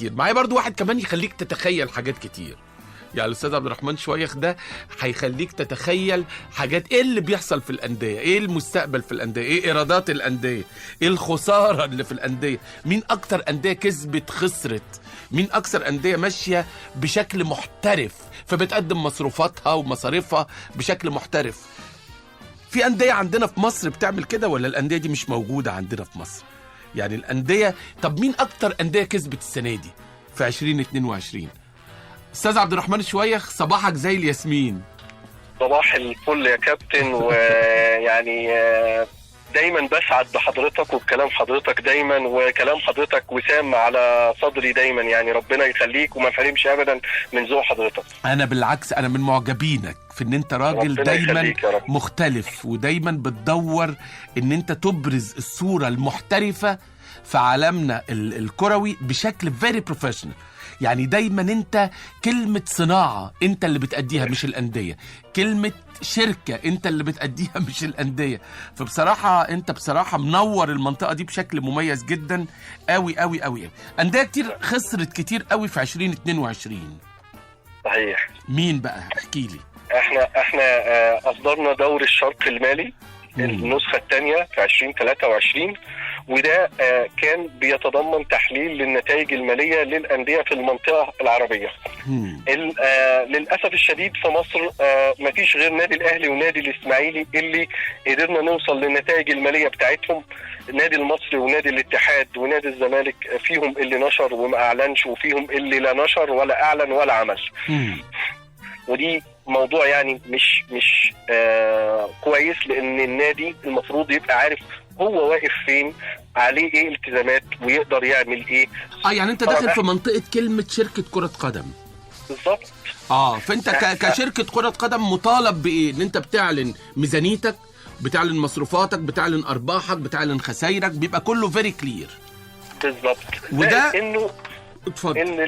كتير. معايا برضو واحد كمان يخليك تتخيل حاجات كتير. يعني الاستاذ عبد الرحمن شويخ ده هيخليك تتخيل حاجات، ايه اللي بيحصل في الانديه، ايه المستقبل في الانديه، ايه ايرادات الانديه، ايه الخسارة اللي في الانديه، مين اكتر اندية كسبت خسرت، مين اكثر اندية ماشية بشكل محترف فبتقدم مصروفاتها ومصاريفها بشكل محترف. في اندية عندنا في مصر بتعمل كده ولا الاندية دي مش موجودة عندنا في مصر؟ يعني الاندية، طب مين اكتر اندية كسبت السنة دي في 2022؟ استاذ عبد الرحمن شويخ، صباحك زي الياسمين. صباح الفل يا كابتن، ويعني دايما بسعد بحضرتك وبكلام حضرتك دايما، وكلام حضرتك وسام على صدري دايما، يعني ربنا يخليك وما نحرمش ابدا من ذوق حضرتك. انا بالعكس، انا من معجبينك في ان انت راجل دايما مختلف، ودايما بتدور ان انت تبرز الصورة المحترفة في عالمنا الكروي بشكل very professional. يعني دايما انت كلمة صناعة انت اللي بتأديها مش الأندية، كلمة شركة انت اللي بتأديها مش الأندية. فبصراحة انت بصراحة منور المنطقة دي بشكل مميز جدا قوي قوي قوي. أندية كتير خسرت كتير قوي في 2022. صحيح. مين بقى؟ احكي لي. احنا اصدرنا دوري الشرق المالي النسخة الثانية في 2023، وده كان بيتضمن تحليل للنتائج المالية للأندية في المنطقة العربية. للأسف الشديد في مصر مفيش غير نادي الأهلي ونادي الإسماعيلي اللي قدرنا نوصل للنتائج المالية بتاعتهم. نادي المصري ونادي الاتحاد ونادي الزمالك فيهم اللي نشر وما أعلنش، وفيهم اللي لا نشر ولا أعلن ولا عمل. ودي موضوع يعني مش كويس، لأن النادي المفروض يبقى عارف هو واقف فين، عليه ايه التزامات، ويقدر يعمل ايه. يعني انت داخل في منطقة كلمة شركة كرة قدم. بالظبط. فانت كشركة كرة قدم مطالب بايه؟ ان انت بتعلن ميزانيتك، بتعلن مصروفاتك، بتعلن ارباحك، بتعلن خسائرك، بيبقى كله very clear. بالظبط. وده انه اتفضل. ان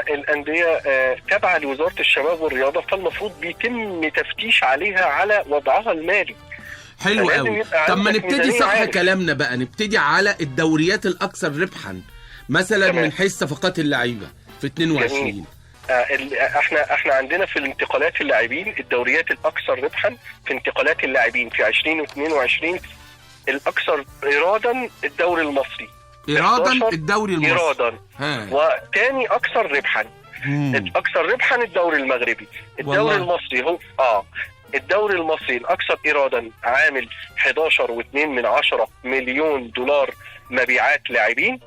الاندية تابعه لوزارة الشباب والرياضة، فالمفروض بيتم تفتيش عليها على وضعها المالي. حلو قوي. طب ما نبتدي صح عارف. كلامنا بقى نبتدي على الدوريات الاكثر ربحا مثلا من حيث صفقات اللعيبة في 22. احنا عندنا في الانتقالات اللاعبين الدوريات الاكثر ربحا في انتقالات اللاعبين في 2022 الاكثر ايرادا الدوري المصري. ايرادا الدوري المصري ايرادا، وثاني اكثر ربحا. الاكثر ربحا الدوري المغربي. الدوري والله. المصري هو الدوري المصري الأكثر إيرادا عامل 11.2 مليون دولار مبيعات لاعبين.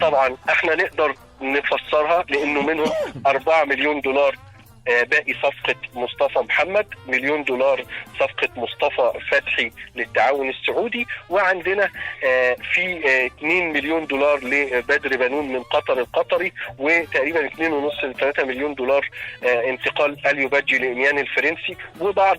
طبعا احنا نقدر نفسرها لأنه منهم 4 مليون دولار باقي صفقة مصطفى محمد، مليون دولار صفقة مصطفى فتحي للتعاون السعودي، وعندنا في 2 مليون دولار لبدر بنون من قطر القطري، وتقريبا 2.5 ل 3 مليون دولار انتقال اليو بادجي لإميان الفرنسي، وبعض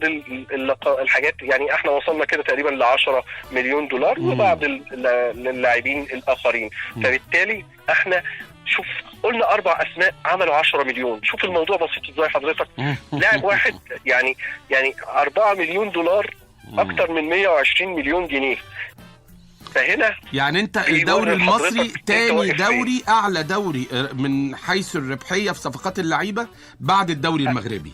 الحاجات. يعني احنا وصلنا كده تقريبا ل 10 مليون دولار وبعض اللاعبين الآخرين. فبالتالي احنا شوف قلنا 4 أسماء عملوا 10 مليون. شوف الموضوع بسيط ازاي حضرتك. لاعب واحد يعني 4 مليون دولار اكتر من 120 مليون جنيه. فهنا يعني انت الدوري المصري تاني دوري، اعلى دوري من حيث الربحية في صفقات اللعيبة بعد الدوري المغربي.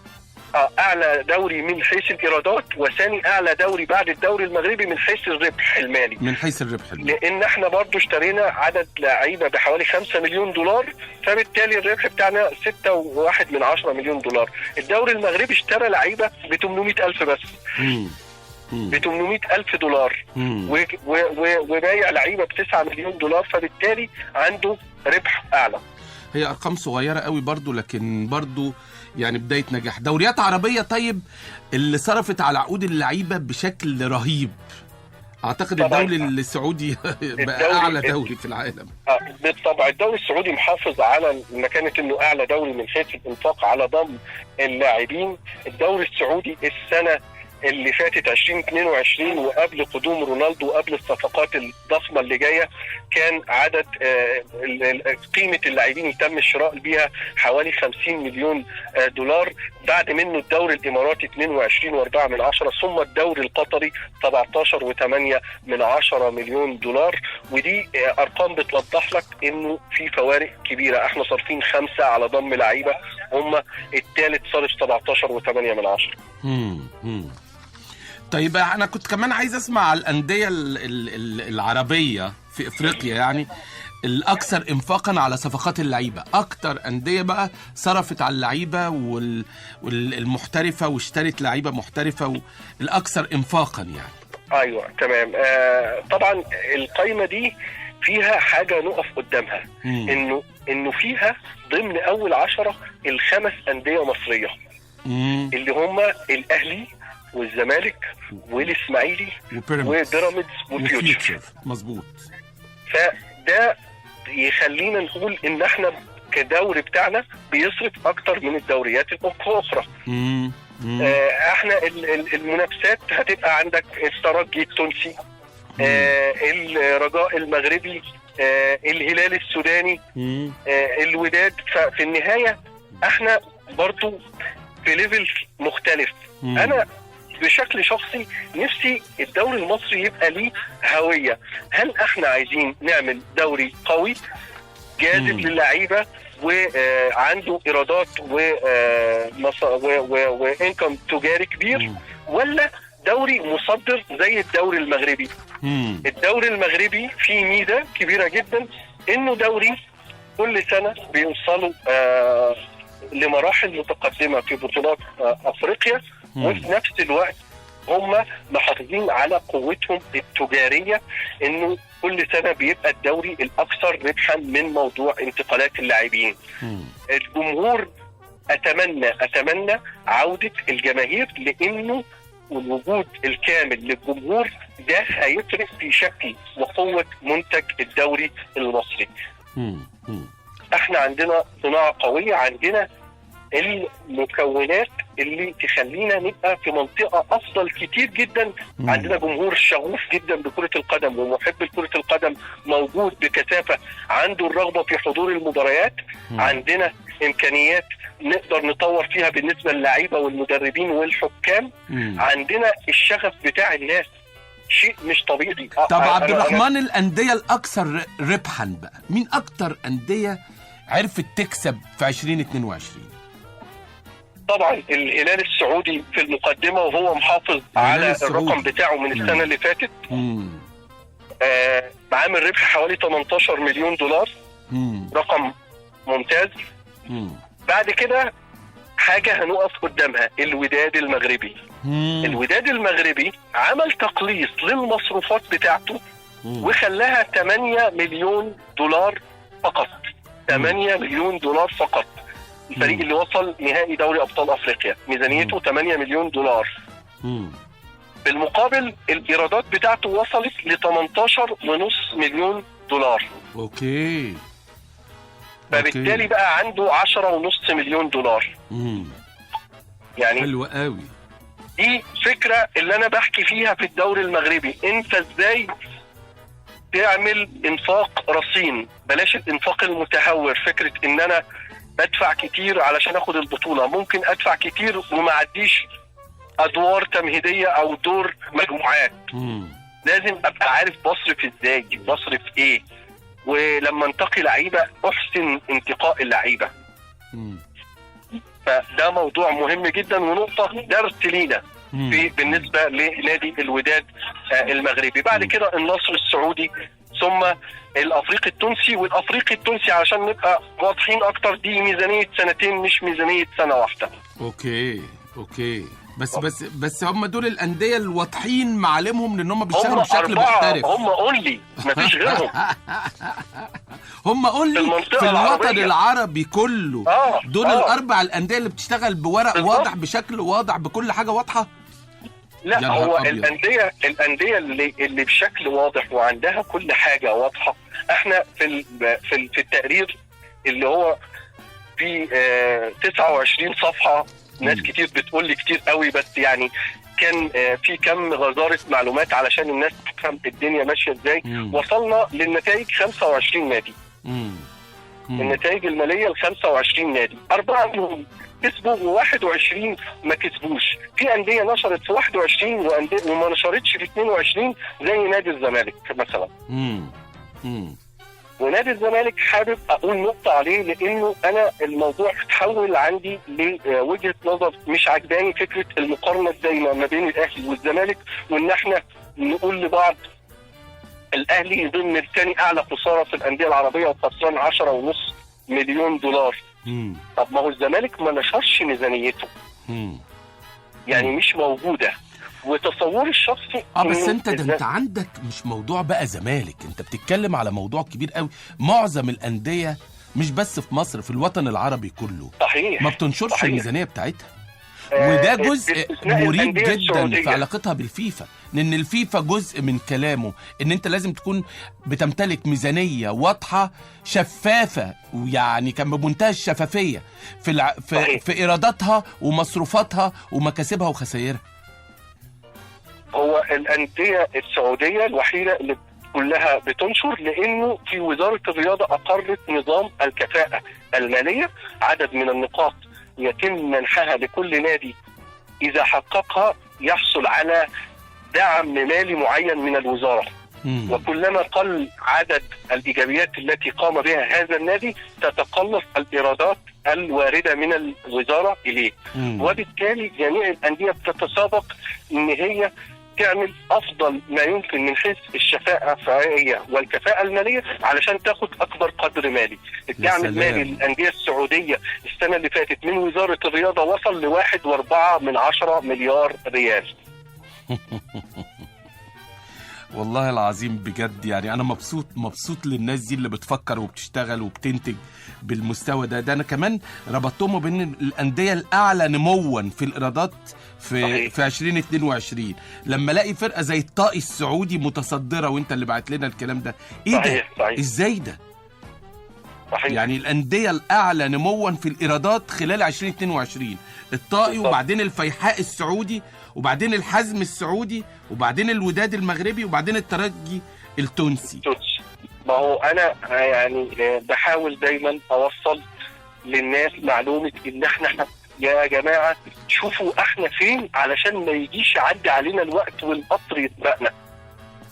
اعلى دوري من حيث الايرادات، وثاني اعلى دوري بعد الدوري المغربي من حيث الربح المالي. من حيث الربح المالي، لان احنا برضو اشترينا عدد لعيبة بحوالي 5 مليون دولار، فبالتالي الربح بتاعنا 6.1 مليون دولار. الدوري المغربي اشترى لعيبة ب 800,000 بس، ب 800,000 دولار، وبايع لعيبة ب 9 مليون دولار، فبالتالي عنده ربح اعلى. هي ارقام صغيرة قوي برضو، لكن برضو يعني بداية نجاح. دوريات عربية طيب اللي صرفت على عقود اللعيبة بشكل رهيب، اعتقد الدوري السعودي بقى اعلى دوري في العالم. بالطبع الدوري السعودي محافظ على مكانه انه اعلى دوري من حيث الانفاق على ضم اللاعبين. الدوري السعودي السنة اللي فاتت 2022 وقبل قدوم رونالدو وقبل الصفقات الضخمة اللي جاية، كان عدد قيمة اللاعبين اللي تم الشراء بيها حوالي 50 مليون دولار. بعد منه الدوري الإماراتي 22.4، ثم الدوري القطري 17.8 مليون دولار. ودي أرقام بتوضح لك إنه في فوارق كبيرة. احنا صارفين 5 على ضم لعيبة، هم الثالث صارف 17.8. طيب أنا كنت كمان عايز أسمع على الأندية العربية في إفريقيا، يعني الأكثر إنفاقا على صفقات اللعيبة، أكتر أندية بقى صرفت على اللعيبة والمحترفة واشترت لعيبة محترفة، والأكثر إنفاقا يعني. أيوة تمام. طبعا القايمة دي فيها حاجة نقف قدامها، إنه فيها ضمن أول 10 ال5 أندية مصرية، اللي هم الأهلي والزمالك والإسماعيلي وبيراميدز وفيوتشر. مظبوط. فده يخلينا نقول إن احنا كدوري بتاعنا بيصرف أكتر من الدوريات الأخرى. احنا المنافسات هتبقى عندك الترجي التونسي، الرجاء المغربي، الهلال السوداني، الوداد. ففي النهاية احنا برضو في level مختلف. انا بشكل شخصي نفسي الدوري المصري يبقى ليه هوية. هل احنا عايزين نعمل دوري قوي جاذب للعيبة وعنده ايرادات وانكم تجاري كبير، ولا دوري مصدر زي الدوري المغربي؟ الدوري المغربي فيه ميزة كبيرة جدا، انه دوري كل سنة بيوصلوا لمراحل متقدمة في بطولات أفريقيا، وفي نفس الوقت هم محافظين على قوتهم التجارية، انه كل سنة بيبقى الدوري الأكثر ربحا من موضوع انتقالات اللاعبين. الجمهور أتمنى عودة الجماهير، لأنه الوجود الكامل للجمهور ده هيفرق في شكل وقوة منتج الدوري المصري. احنا عندنا صناعة قوية، عندنا المكونات اللي تخلينا نبقى في منطقة أفضل كتير جدا. عندنا جمهور شغوف جدا بكرة القدم ومحب لكرة القدم موجود بكثافة، عنده الرغبة في حضور المباريات. عندنا إمكانيات نقدر نطور فيها بالنسبة للعيبة والمدربين والحكام. عندنا الشغف بتاع الناس شيء مش طبيعي. طب عبد الرحمن، الأندية الأكثر ربحا بقى، مين أكتر أندية عرفت تكسب في 2022؟ طبعا الهلال السعودي في المقدمة، وهو محافظ على الرقم بتاعه من السنة اللي فاتت. عامل ربح حوالي 18 مليون دولار، رقم ممتاز. بعد كده حاجة هنقف قدامها، الوداد المغربي. الوداد المغربي عمل تقليص للمصروفات بتاعته وخلاها 8 مليون دولار فقط. 8 مليون دولار فقط. الفريق اللي وصل نهائي دوري أبطال أفريقيا ميزانيته 8 مليون دولار. بالمقابل الإيرادات بتاعته وصلت ل 18.5 مليون دولار. okay. فبالتالي بقى عنده 10.5 مليون دولار. يعني حلو قوي. دي فكرة اللي أنا بحكي فيها في الدوري المغربي، أنت إزاي تعمل إنفاق رصين، بلاش الإنفاق المتهور. فكرة إن أنا بدفع كتير علشان أخد البطولة، ممكن أدفع كتير وما عديش أدوار تمهيدية أو دور مجموعات. لازم أبقى عارف بصرف إزاي، بصرف إيه، ولما انتقي لعيبة أحسن انتقاء اللعيبة. فده موضوع مهم جدا ونقطة درس لينا في بالنسبة لنادي الوداد المغربي. بعد كده النصر السعودي، ثم الأفريقي التونسي. والأفريقي التونسي عشان نبقى واضحين أكتر، دي ميزانية سنتين مش ميزانية سنة واحدة. okay. بس بس بس هم دول الأندية الواضحين معالمهم لأن هم بيشتغلوا بشكل محترف. هم only، مفيش غيرهم. هم only في الوطن العربي كله. دول الأربع الأندية اللي بتشتغل بورق واضح، بشكل واضح، بكل حاجة واضحة. لا، هو الأندية اللي بشكل واضح وعندها كل حاجة واضحة. احنا في في التقرير اللي هو في 29 صفحة، ناس كتير بتقول لي كتير قوي، بس يعني كان في كم غزارة معلومات علشان الناس تفهم الدنيا ماشية ازاي. وصلنا للنتائج 25 نادي. النتائج المالية ل 25 نادي، 4 منهم كسبوا و21 ما كسبوش. في اندية نشرت في 21 وانديه وما نشرتش في 22 زي نادي الزمالك مثلا. ونادي الزمالك حابب اقول نقطة عليه، لانه انا الموضوع اتحول عندي لوجهه نظر مش عجباني، فكرة المقارنة الدايمه ما بين الاهلي والزمالك، وان احنا نقول لبعض الاهلي ضمن الثاني اعلى خسارة في الاندية العربية وخسران 10.5 مليون دولار. طب ما هو الزمالك ما نشرش ميزانيته، يعني مش موجودة. وتصوري الشخصي بس انت ده انت عندك مش موضوع بقى زمالك، انت بتتكلم على موضوع كبير قوي. معظم الاندية مش بس في مصر، في الوطن العربي كله، صحيح، ما بتنشرش الميزانية بتاعتها. وده جزء مريب جدا في علاقتها بالفيفا، لان الفيفا جزء من كلامه ان انت لازم تكون بتمتلك ميزانية واضحة شفافة، ويعني كان بمنتهى الشفافية في في ايراداتها ومصروفاتها ومكاسبها وخسائرها. هو الاندية السعودية الوحيدة اللي كلها بتنشر، لانه في وزارة الرياضة اقرت نظام الكفاءة المالية، عدد من النقاط يتم منحها لكل نادي إذا حققها يحصل على دعم مالي معين من الوزارة. وكلما قل عدد الإيجابيات التي قام بها هذا النادي تتقلص الإيرادات الواردة من الوزارة إليه. وبالتالي جميع الأندية بتتسابق إن هي تعمل أفضل ما يمكن من حيث الشفافية والكفاءة المالية علشان تاخد أكبر قدر مالي. الدعم المالي للأندية السعودية السنة اللي فاتت من وزارة الرياضة وصل ل1.4 مليار ريال. والله العظيم بجد يعني أنا مبسوط مبسوط للناس دي اللي بتفكر وبتشتغل وبتنتج بالمستوى ده. ده أنا كمان ربطتهم بين الأندية الأعلى نموا في الإيرادات في 2022. لما الاقي فرقة زي الطائي السعودي متصدرة، وانت اللي بعت لنا الكلام ده، ايه ده؟ صحيح. ازاي ده؟ صحيح. يعني الأندية الأعلى نموا في الإيرادات خلال 2022 الطائي، وبعدين الفيحاء السعودي، وبعدين الحزم السعودي، وبعدين الوداد المغربي، وبعدين الترجي التونسي. ما هو أنا يعني بحاول دايما أوصل للناس معلومة إن احنا يا جماعة شوفوا احنا فين، علشان ما يجيش يعدي علينا الوقت والقطر يسبقنا.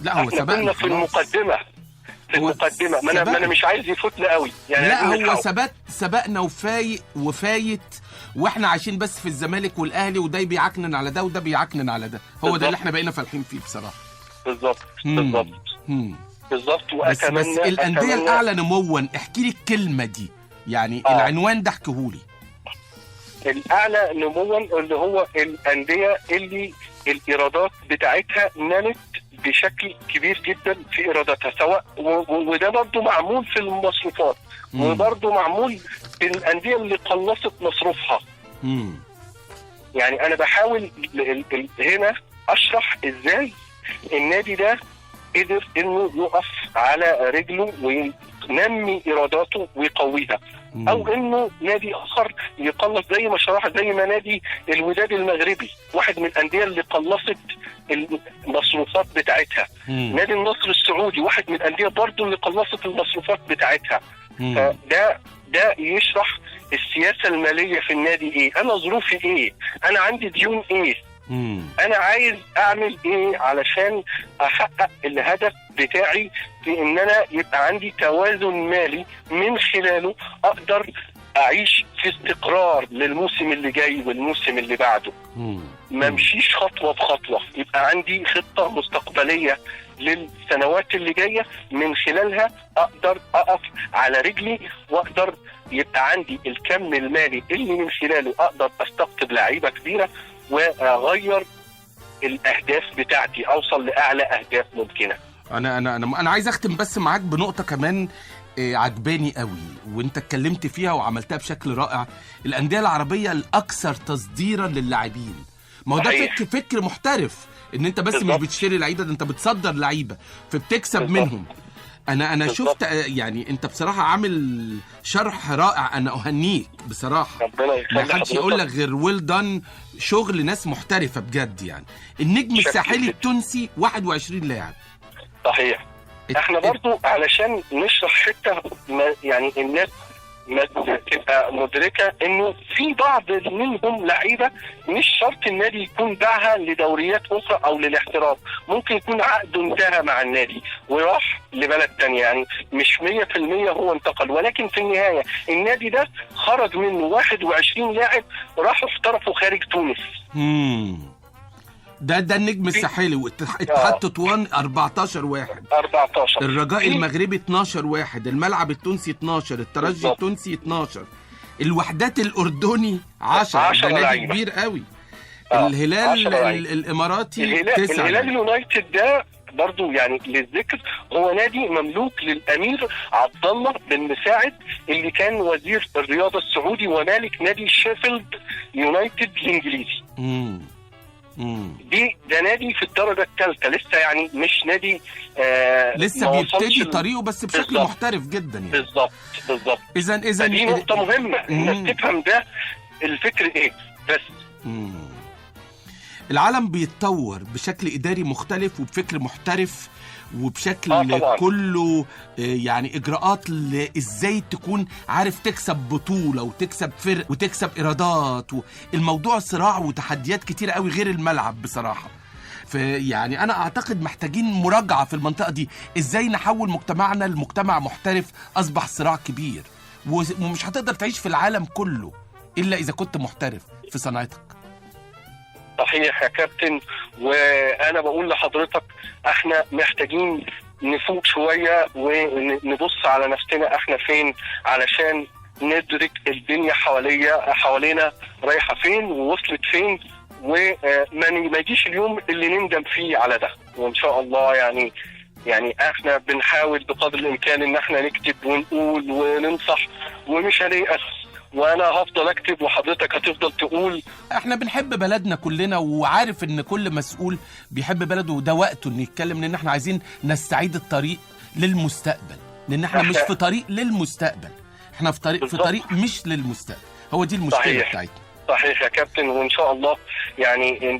لا هو سبقنا، كنا في المقدمة، في المقدمة. ما انا مش عايز يفوتنا قوي يعني. لا هو سبقنا وفايت، واحنا عايشين بس في الزمالك والاهلي، وده بيعكنن على ده وده بيعكنن على ده. هو بالزبط. ده اللي احنا بقينا فالحين فيه بصراحة. بالظبط بالظبط بالظبط. واتمنى بس الاندية الاعلى نموا، احكي لي الكلمة دي يعني العنوان ده احكيهولي. الاعلى نموا اللي هو الاندية اللي الايرادات بتاعتها نمت بشكل كبير جدا في ايراداتها، سواء وده برضو معمول في المصروفات، وبرضو معمول في الاندية اللي قلصت مصروفها. يعني انا بحاول هنا اشرح ازاي النادي ده قدر انه يقف على رجله وينمي ايراداته ويقويها، او انه نادي اخر يقلص زي ما شرح، زي ما نادي الوداد المغربي واحد من الاندية اللي قلصت المصروفات بتاعتها. نادي النصر السعودي واحد من الاندية برضو اللي قلصت المصروفات بتاعتها. فده ده يشرح السياسة المالية في النادي ايه، انا ظروفي ايه، انا عندي ديون ايه، انا عايز اعمل ايه علشان احقق الهدف بتاعي في ان انا يبقى عندي توازن مالي من خلاله اقدر اعيش في استقرار للموسم اللي جاي والموسم اللي بعده. ما امشيش خطوة بخطوة، يبقى عندي خطه مستقبلية للسنوات اللي جاية من خلالها اقدر اقف على رجلي، واقدر يبقى عندي الكم المالي اللي من خلاله اقدر استقطب لعيبة كبيرة واغير الاهداف بتاعتي، اوصل لاعلى اهداف ممكنة. انا انا انا انا عايز اختم بس معاك بنقطة كمان عجباني قوي، وانت اتكلمت فيها وعملتها بشكل رائع. الاندية العربية الاكثر تصديرا للاعبين. ما هو ده فكر محترف، ان انت بس مش بتشتري لعيبة، ده انت بتصدر لعيبة فبتكسب منهم. انا شفت، يعني انت بصراحة عامل شرح رائع، انا اهنيك بصراحة. ربنا يخلي ما حدش يقول لك غير well done، شغل ناس محترفه بجد. يعني النجم الساحلي التونسي 21 لاعب. صحيح. احنا برضو علشان نشرح حتة يعني الناس ما تبقى مدركه انه في بعض منهم لعيبة مش شرط النادي يكون باعها لدوريات اخرى او للاحتراف، ممكن يكون عقده انتهى مع النادي وراح لبلد تانية، يعني مش 100% هو انتقل، ولكن في النهاية النادي ده خرج منه 21 لاعب راحوا احترفوا خارج تونس. ده النجم الساحلي. واتحاد تطوان 14 واحد، 14، الرجاء المغربي 12 واحد، الملعب التونسي 12، الترجي التونسي 12، الوحدات الأردني 10، ده نادي كبير قوي. الهلال الإماراتي 9. الهلال يونايتد ده برضو يعني للذكر هو نادي مملوك للأمير عبد الله بن مساعد اللي كان وزير الرياضة السعودي ومالك نادي شيفيلد يونايتد الإنجليزي. ده نادي في الدرجة الثالثة لسه، يعني مش نادي لسه بيبتدي طريقه بس بشكل بالزبط. محترف جدا يعني. بالظبط. إذا دي نقطة مهمة إنك تفهم ده الفكر إيه بس. العالم بيتطور بشكل إداري مختلف وبفكر محترف وبشكل كله يعني إجراءات إزاي تكون عارف تكسب بطولة وتكسب فرق وتكسب إيرادات. الموضوع صراع وتحديات كتير قوي غير الملعب بصراحة. يعني أنا أعتقد محتاجين مراجعة في المنطقة دي، إزاي نحول مجتمعنا لمجتمع محترف. أصبح صراع كبير ومش هتقدر تعيش في العالم كله إلا إذا كنت محترف في صناعتك. صحيح يا كابتن، وانا بقول لحضرتك احنا محتاجين نفوق شوية ونبص على نفسنا احنا فين، علشان ندرك الدنيا حوالينا رايحة فين ووصلت فين، وما يجيش اليوم اللي نندم فيه على ده. وان شاء الله يعني احنا بنحاول بقدر الامكان ان احنا نكتب ونقول وننصح ومش هنيأس، وانا هفضل اكتب وحضرتك هتفضل تقول. احنا بنحب بلدنا كلنا، وعارف ان كل مسؤول بيحب بلده، وده وقته ان يتكلم، لان احنا عايزين نستعيد الطريق للمستقبل، لان احنا مش في طريق للمستقبل، احنا في طريق في طريق مش للمستقبل. هو دي المشكلة بتاعتنا. صحيح يا كابتن، وان شاء الله يعني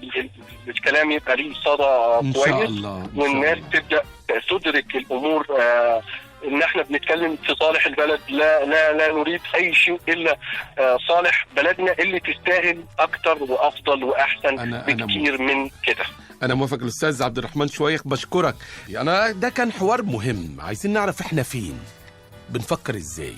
الكلام يبقى ليه صدى كويس، والناس تبدا تدرك الامور ان احنا بنتكلم في صالح البلد. لا لا لا نريد اي شيء الا صالح بلدنا اللي تستاهل اكتر وافضل واحسن بكتير من كده. انا موافق. الاستاذ عبد الرحمن شويخ، بشكرك. انا ده كان حوار مهم، عايزين نعرف احنا فين، بنفكر ازاي.